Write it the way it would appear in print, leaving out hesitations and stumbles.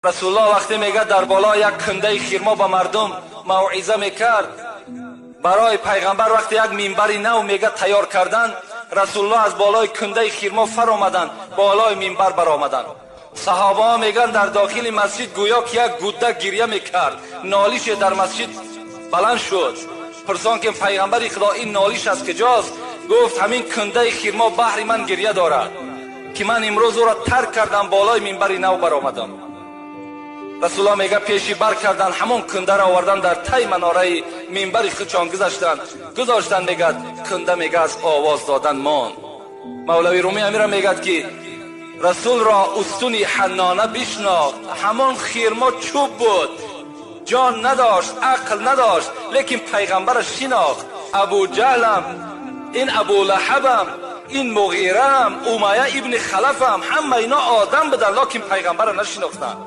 Расулуллоҳ вақте мегӯяд, дар болои як кундаи хирмо ба мардум мавъиза мекард. Барои пайғамбар вақте як минбари нав, мега, тайёр кардан, Расулуллоҳ аз болои кундаи хирмо фаромаданд, болои минбар баромаданд. Саҳобаҳо мегӯянд, дар дохили масҷид гӯё ки як гудда гиря мекард, нолише дар масҷид баланд шуд. Пурсон ки пайғамбари Худо, ин нолиш аз куҷост? Гуфт: ҳамин кундаи хирмо баҳри ман гиря дорад, ки ман имрӯз ӯро тарк кардам, болои минбари нав баромадам. Расулуллоҳ, мега, пеши бар кардан, ҳамон кундаро овардан, дар тай манораи минбари худшон гузаштанд, гузоштанд. Мегӯяд, кунда, мега, аз овоз додан монд. Мавлави Румӣ амира мегӯяд, ки Расулро устуни ҳаннона бишнохт. Ҳамон хирмо чӯб буд, ҷон надошт, ақл надошт, лекин пайғамбара шинохт. Абуҷаҳлам, ин Абулаҳабам, ин Муғираам, Умая ибни Халафам, ҳама ино одам буданд, лекин пайғамбара нашинохтанд.